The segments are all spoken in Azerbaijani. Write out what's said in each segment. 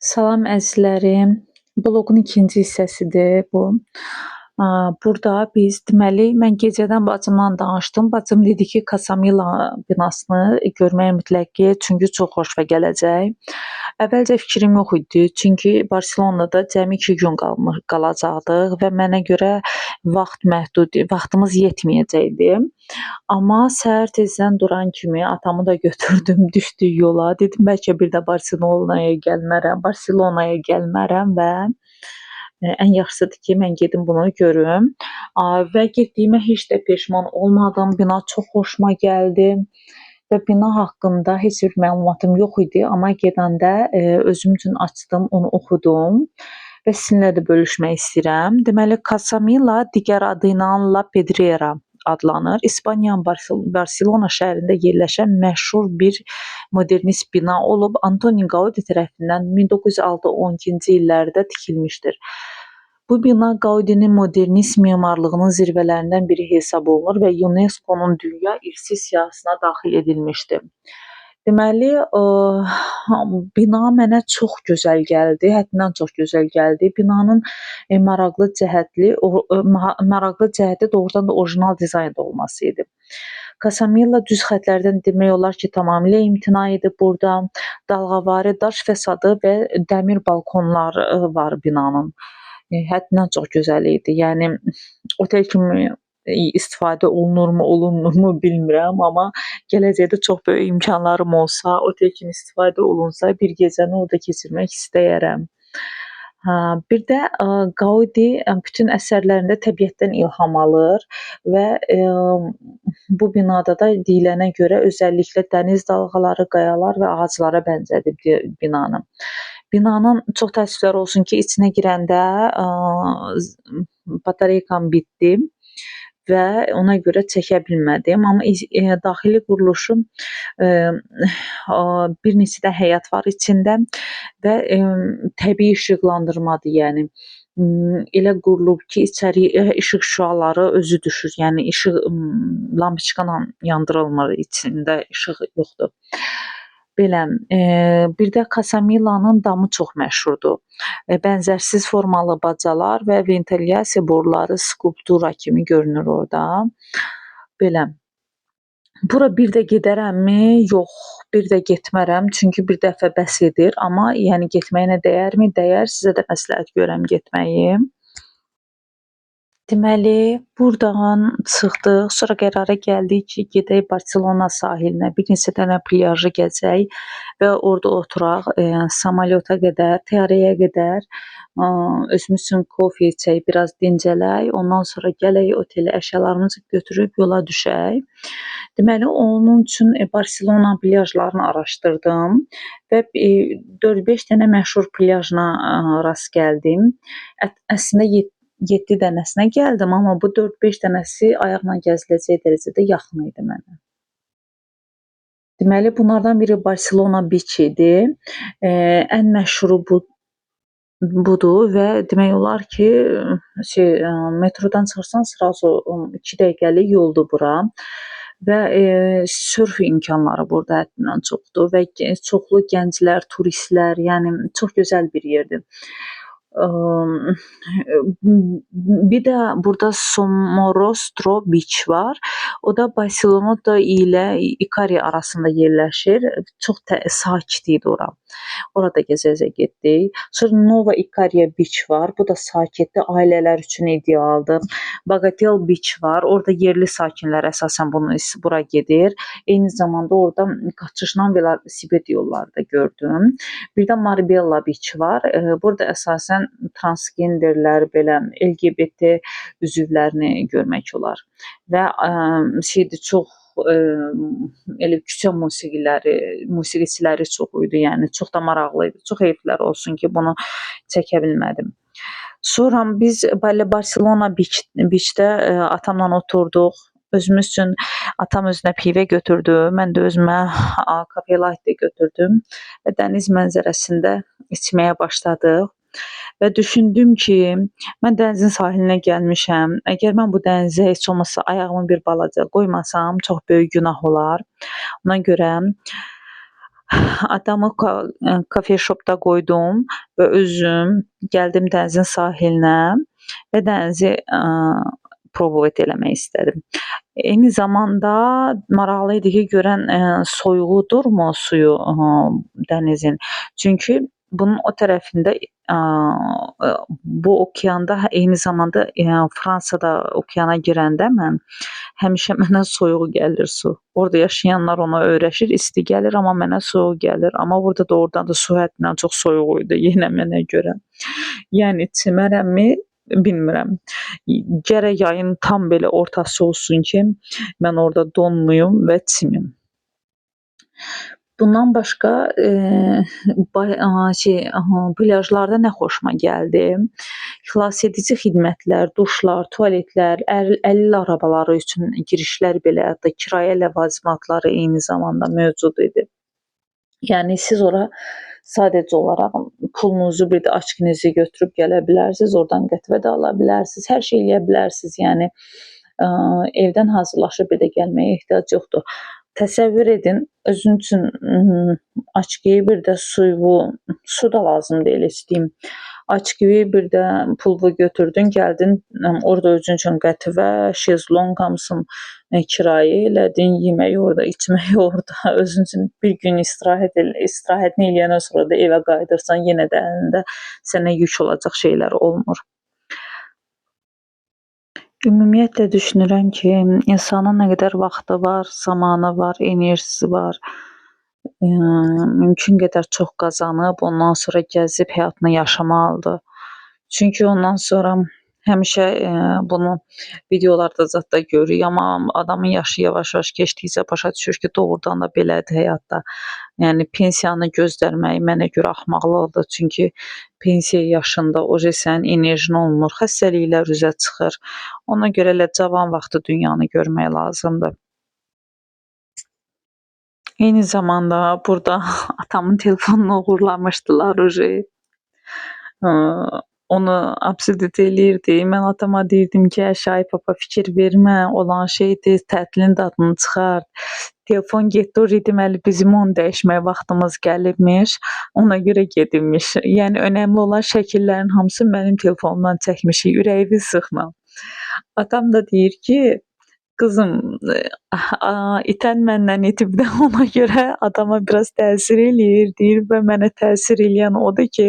Salam əzizlərim. Bloqun ikinci hissəsidir bu. Burada biz deməli mən gecədən bacımla danışdım. Bacım dedi ki, Casamila binasını görməyə mütləq get, çünki çox xoşuna gələcək. Əvvəlcə fikrim yox idi, çünki Barselonada cəmi 2 gün qalacaqdıq və mənə görə vaxt məhdud, vaxtımız yetməyəcəkdi. Amma səhər tezdən duran kimi atamı da götürdüm, düşdük yola. Dedim bəlkə bir də Barselonaya gəlmərəm, Barselonaya gəlmərəm və ən yaxşısıdır ki, mən gedim bunu görüm. Və getdiyimə heç də peşman olmadım. Bina çox xoşuma gəldi və bina haqqında heç bir məlumatım yox idi, amma gedəndə özüm üçün açdım, onu oxudum və sizinlə də bölüşmək istəyirəm. Deməli, Casamila digər adı ilə La Pedrera adlanır. İspaniyanın Barselona şəhərində yerləşən məşhur bir modernist bina olub. Antoni Gaudi tərəfindən 1906-12-ci illərdə tikilmişdir. Bu bina Gaudinin modernist memarlığının zirvələrindən biri hesab olunur və UNESCO-nun Dünya İrsi siyahısına daxil edilmişdir. Deməli, bina mənə çox gözəl gəldi, həddindən çox gözəl gəldi. Binanın maraqlı cəhəti doğrudan da orijinal dizaynda olması idi. Casamila düz xətlərdən demək olar ki, tamamilə imtina edib burada. Dalğavari daş fəsadı və dəmir balkonları var binanın. Həddindən çox gözəl idi. Yəni otel kimi istifadə olunurmu, olunmurmu bilmirəm, amma gələcəkdə çox böyük imkanlarım olsa, otel kimi istifadə olunsa, bir gecəni orada keçirmək istəyərəm. Bir də Gaudi bütün əsərlərində təbiətdən ilham alır və bu binada da deyilənə görə özəlliklə dəniz dalğaları, qayalar və ağaclara bənzədib binanı. Binanın çox təəssüflər olsun ki, içinə girəndə batareykam bitdi və ona görə çəkə bilmədim. Amma daxili quruluşu bir neçə də həyat var içində və təbii işıqlandırmadır. Yəni elə qurulub ki, içəri işıq şüaları özü düşür. Yəni işıq lampoçka ilə yandırılmır, içində işıq yoxdur. Belə, bir də Casamilanın damı çox məşhurdur. Bənzərsiz formalı bacalar və ventilyasiya boruları skulptura kimi görünür orada. Belə. Bura bir də gedərəmmi? Yox, bir də getmərəm, çünki bir dəfə bəs edir. Amma yəni getməyinə dəyərmi? Dəyər. Sizə də məsləhət görürəm getməyi. Deməli, buradan çıxdıq, sonra qərara gəldik ki, gedək Barselona sahilinə, bir neçə dənə plyajı gəzək və orada oturaq, samolyota qədər, təyyarəyə qədər özümüz üçün kofe içək, biraz dincələk, ondan sonra gələk otelə, əşyalarımızı götürüb yola düşək. Deməli, onun üçün Barselona plyajlarını araşdırdım və 4-5 dənə məşhur plyajına rast gəldim. Əslində 7 dənəsinə gəldim, amma bu 4-5 dənəsi ayaqla gəziləcək dərəcədə yaxın idi mənə. Deməli, bunlardan biri Barselona Beach idi. Ən məşhuru budur və demək olar ki, metrodan çıxırsan, sırası 2 dəqiqəlik yoldur bura. Və sörf imkanları burada həddindən çoxdur və çoxlu gənclər, turistlər, yəni çox gözəl bir yerdir. Bir də burada Somorrostro Beach var. O da Barcelona ilə Ikariya arasında yerləşir. Çox sakit idi ora. Orada gəzə-gəzə getdik. Sonra Nova Ikariya Beach var. Bu da sakitdir, ailələr üçün idealdır. Bogatell Beach var. Orada yerli sakinlər əsasən bura gedir. Eyni zamanda orada qaçışla velosiped yolları da gördüm. Bir də Marbella Beach var. Burada əsasən transgenderlər, belə LGBT üzvlərini görmək olar. Və çox elə küçə musiqiçiləri çox idi, yəni çox da maraqlı idi. Çox heyflər olsun ki, bunu çəkə bilmədim. Sonra biz belə Barselona Beach-də atamla oturduq. Özümüz üçün atam özünə pivə götürdü, mən də özümə kafe latte götürdüm və dəniz mənzərəsində içməyə başladıq. Və düşündüm ki, mən dənizin sahilinə gəlmişəm. Əgər mən bu dənizə heç olmasa ayağımı bir balaca qoymasam, çox böyük günah olar. Ona görə Atamı coffee shopda qoydum və özüm gəldim dənizin sahilinə və dənizi probovat eləmək istədim. Eyni zamanda maraqlı idi ki, görən soyuğudurmu suyu dənizin? Çünki bunun o tərəfində bu okeanda eyni zamanda Fransada okeana girəndə mən həmişə mənə soyuq gəlir su. Orada yaşayanlar ona öyrəşir, isti gəlir, amma mənə soyuq gəlir. Amma burada doğrudan da su həddindən çox soyuq idi yenə mənə görə. Yəni çimərəmmi bilmirəm. Gərək yayın tam belə ortası olsun ki, mən orada donmayım və çimim. Bundan başqa plyajlarda nə xoşuma gəldi? Xilasedici xidmətlər, duşlar, tualetlər, əlil arabaları üçün girişlər belə, hətta kirayə ləvazimatları eyni zamanda mövcud idi. Yəni siz ora sadəcə olaraq pulunuzu bir də açkinizi götürüb gələ bilərsiniz, oradan qətvə də ala bilərsiniz, hər şey eləyə bilərsiniz. Yəni evdən hazırlaşıb bir də gəlməyə ehtiyac yoxdur. Təsəvvür edin, özün üçün açkıyı bir də suyu, su da lazım deyil heç deyim. Açkıyı bir də pulvu götürdün, gəldin, orada özün üçün qətvə, şezlonq hamısını kirayə elədin, yeməyi orada, içməyi orada, özün üçün bir gün istirahətini eləyəndən sonra da evə qayıdırsan, yenə də əlində sənə yük olacaq şeylər olmur. Ümumiyyətlə düşünürəm ki, insanın nə qədər vaxtı var, zamanı var, enerjisi var, mümkün qədər çox qazanıb, ondan sonra gəzib həyatını yaşamalıdır. Çünki ondan sonra həmişə bunu videolarda zad da görürük, amma adamın yaşı yavaş-yavaş keçdikcə başa düşür ki, doğrudan da belədir həyatda. Yəni pensiyanı gözləmək mənə görə axmaqlıqdır. Çünki pensiya yaşında oje sənin enerjin olmur, xəstəliklər üzə çıxır. Ona görə elə cavan vaxtı dünyanı görmək lazımdır. Eyni zamanda burada atamın telefonunu oğurlamışdılar oje. Onu absurdit eləyirdi. Mən atama deyirdim ki, əşi, ay papa fikir vermə, olan şeydir, tətilin dadını çıxart. Telefon getdi, o deməli bizim onu dəyişmək vaxtımız gəlibmiş, ona görə gedibmiş. Yəni önəmli olan şəkillərin hamısını mənim telefonumdan çəkmişik, ürəyini sıxma. Atam da deyir ki, qızım, itən məndən itib də ona görə adama biraz təsir eləyir, deyir və mənə təsir eləyən odur ki,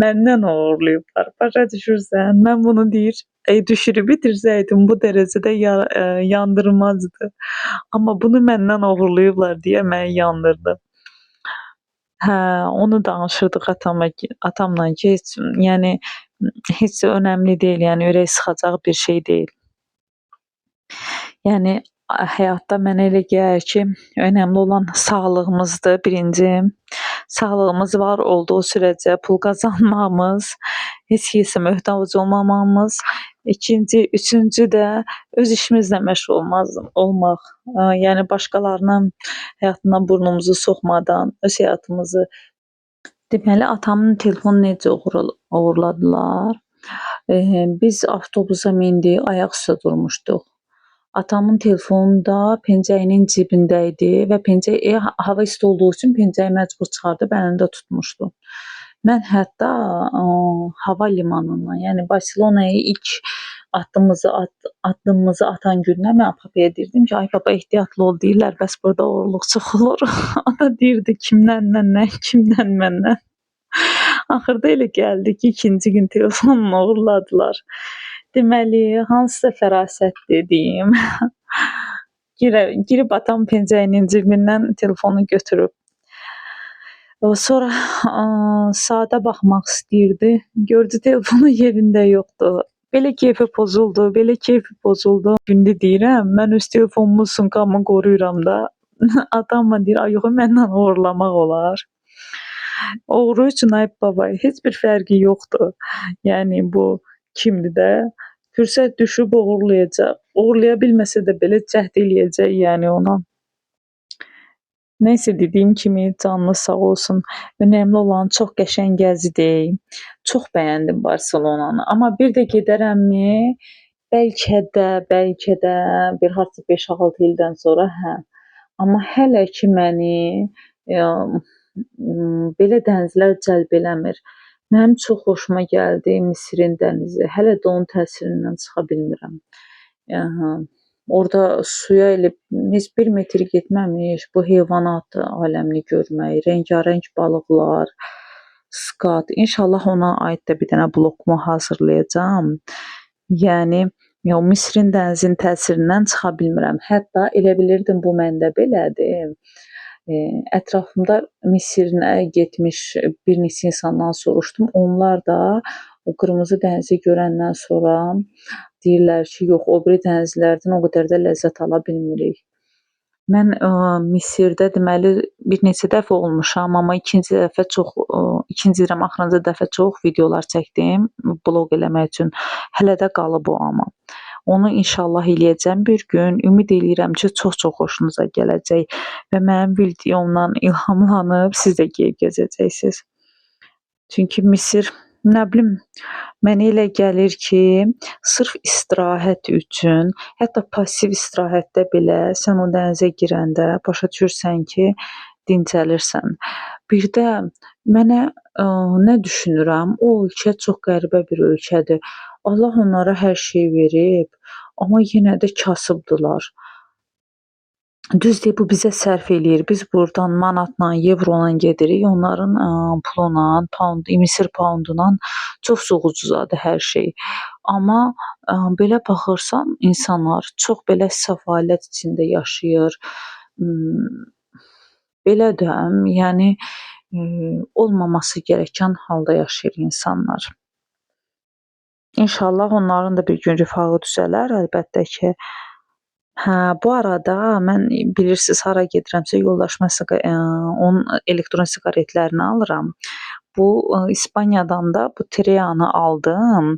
məndən oğurlayıblar. Başa düşürsən? Mən bunu deyir, düşürüb itirsəydim bu dərəcədə yandırmazdı. Amma bunu məndən oğurlayıblar deyə məni yandırdı. Hə, onu danışırdıq atamla ki, heç, yəni heç önəmli deyil, yəni ürək sıxacaq bir şey deyil. Yəni həyatda mənə elə gəlir ki, önəmli olan sağlığımızdır birinci. Sağlığımız var olduğu sürəcə pul qazanmamız, heç kəsə möhtac olmamamız, ikinci, üçüncü də öz işimizlə məşğul olmaq. Yəni başqalarının həyatına burnumuzu soxmadan öz həyatımızı. Deməli, atamın telefonu necə oğurladılar? Biz avtobusa mindik, ayaq üstə durmuşduq. Atamın telefonu da pencəyinin cibində idi və pencək hava isti olduğu üçün pencəyi məcbur çıxardıb əlində tutmuşdu. Mən hətta hava limanından, yəni Barselonaya ilk addımımızı atan gündən mən papaya deyirdim ki, ay papa ehtiyatlı ol, deyirlər, bəs burada oğurluq çox olur. O da deyirdi, kimdən məndən, kimdən məndən. Axırda elə gəldi ki, ikinci gün telefonumu oğurladılar. Deməli, hansısa fərasətdir deyim. Girib atam pencəyinin cibindən telefonu götürüb. Sonra saata baxmaq istəyirdi. Gördü telefonu yerində yoxdur. Belə keyfi pozuldu, belə keyfi pozuldu. İndi deyirəm, mən öz telefonumu, sumkamı qoruyuram da. Atam da deyir, ay yox, məndən oğurlamaq olar. Oğru üçün ay baba, heç bir fərqi yoxdur. Yəni bu kimdir də? Fürsət düşüb oğurlayacaq. Oğurlaya bilməsə də belə cəhd eləyəcək yəni ona. Nəysə, dediyim kimi canınız sağ olsun. Önəmli olan çox qəşəng gəzidik. Çox bəyəndim Barselonanı. Amma bir də gedərəmmi? Bəlkə də, bəlkə də bir harca 5-6 ildən sonra, hə. Amma hələ ki məni Belə dənizlər cəlb eləmir. Mənim çox xoşuma gəldi Misirin dənizi. Hələ də onun təsirindən çıxa bilmirəm. Orada suya elə heç bir metr getməmiş bu heyvanat aləmini görmək, rəngarəng balıqlar, skat. İnşallah ona aid də bir dənə bloqumu hazırlayacağam. Yəni o Misirin dənizinin təsirindən çıxa bilmirəm. Hətta elə bilirdim bu məndə belədir. Ətrafımda Misirə getmiş bir neçə insandan soruşdum. Onlar da o qırmızı dənizi görəndən sonra deyirlər ki, yox, o biri dənizlərdən o qədər də ləzzət ala bilmirik. Mən Misirdə deməli bir neçə dəfə olmuşam, amma ikinci dəfə çox, ikinci deyirəm, axırıncı dəfə çox videolar çəkdim bloq eləmək üçün. Hələ də qalıb o amma. Onu inşallah eləyəcəm bir gün. Ümid eləyirəm ki, çox-çox xoşunuza gələcək və mənim videomdan ilhamlanıb siz də gedib gəzəcəksiniz. Çünki Misir, nə bilim, mənə elə gəlir ki, sırf istirahət üçün, hətta passiv istirahətdə belə sən o dənizə girəndə başa düşürsən ki, dincəlirsən. Bir də mənə nə düşünürəm, o ölkə çox qəribə bir ölkədir. Allah onlara hər şey verib, amma yenə də kasıbdırlar. Düzdür, bu bizə sərf eləyir. Biz burdan manatla, evrona gedirik. Onların puluna, pound, Misir pounduna çox-çox ucuzadır hər şey. Amma belə baxırsan, insanlar çox belə səfalət içində yaşayır. Belə də, yəni olmaması gərəkən halda yaşayır insanlar. İnşallah onların da bir gün rifahı düzələr, əlbəttə ki. Hə, bu arada mən bilirsiniz hara gedirəmsə yoldaşıma onun elektron siqaretlərini alıram. Bu İspaniyadan da bu Treanı aldım.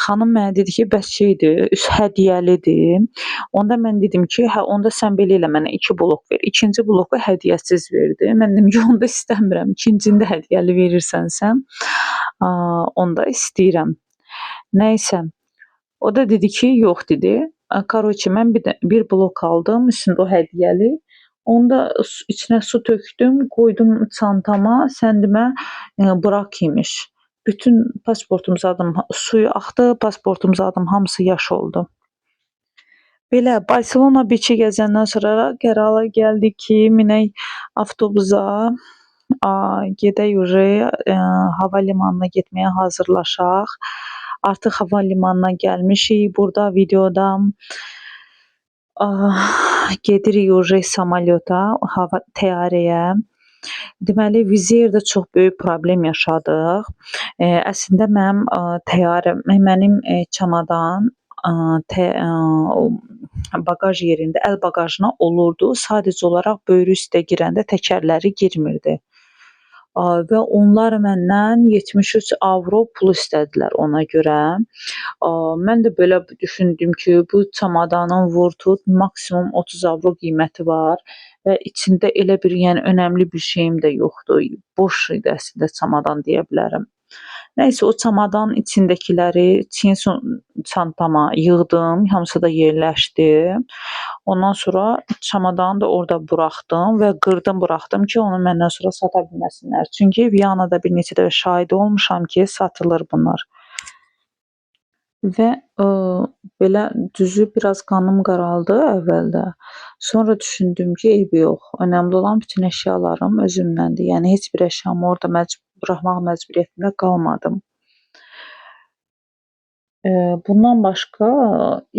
Xanım mənə dedi ki, bəs şeydir, hədiyyəlidir. Onda mən dedim ki, hə onda sən belə elə mənə 2 blok ver. İkinci bloku hədiyyəsiz verdi. Mən dedim ki, onda istəmirəm. İkincini də hədiyyəli verirsənsə, onda istəyirəm. Nəysə, o da dedi ki, yox dedi. Karoçi, mən bir blok aldım, üstündə o hədiyyəli. Onu da içinə su tökdüm, qoydum çantama, səndimə bırak imiş. Bütün pasportum zadım suyu axdı, pasportum zadım hamısı yaş oldu. Belə Barselona Beach-i gəzəndən sonra qərara gəldik ki, minək avtobusa, gedək uje hava limanına getməyə hazırlaşaq. Artıq hava limanına gəlmişik. Burada videoda gedirik uje samolyota, hava təyyarəyə. Deməli, Wizz Air-də çox böyük problem yaşadıq. Əslində mənim təyyarə, mənim çamadan baqaj yerində əl baqajına olurdu. Sadəcə olaraq böyrü üstə girəndə təkərləri girmirdi. Və onlar məndən 73 avro pul istədilər ona görə. Mən də belə düşündüm ki, bu çamadanın vur tut maksimum 30 avro qiyməti var və içində elə bir, yəni önəmli bir şeyim də yoxdur. Boş idi əslində çamadan deyə bilərəm. Nəysə, o çamadanın içindəkiləri çiyin çantama yığdım, hamısı da yerləşdi. Ondan sonra çamadanı da orada buraxdım və qırdım, buraxdım ki, onu məndən sonra sata bilməsinlər. Çünki Viyanada bir neçə dəfə şahidi olmuşam ki, satılır bunlar. Və belə düzü biraz qanım qaraldı əvvəldə. Sonra düşündüm ki, eybi yox. Önəmli olan bütün əşyalarım özümdəndir. Yəni heç bir əşyamı orada buraxmaq məcburiyyətində qalmadım. Bundan başqa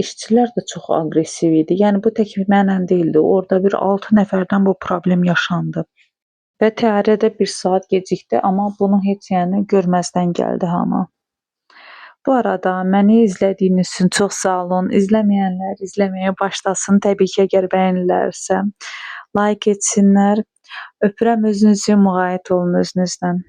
işçilər də çox aqressiv idi. Yəni bu tək mənlə deyildi. Orada bir 6 nəfərdən bu problem yaşandı. Və təyyarə də 1 saat gecikdi, amma bunu heç yəni görməzdən gəldi hamı. Bu arada məni izlədiyiniz üçün çox sağ olun. İzləməyənlər izləməyə başlasın. Təbii ki, əgər bəyənirlərsə like etsinlər. Öpürəm özünüzü, müğayət olun özünüzdən.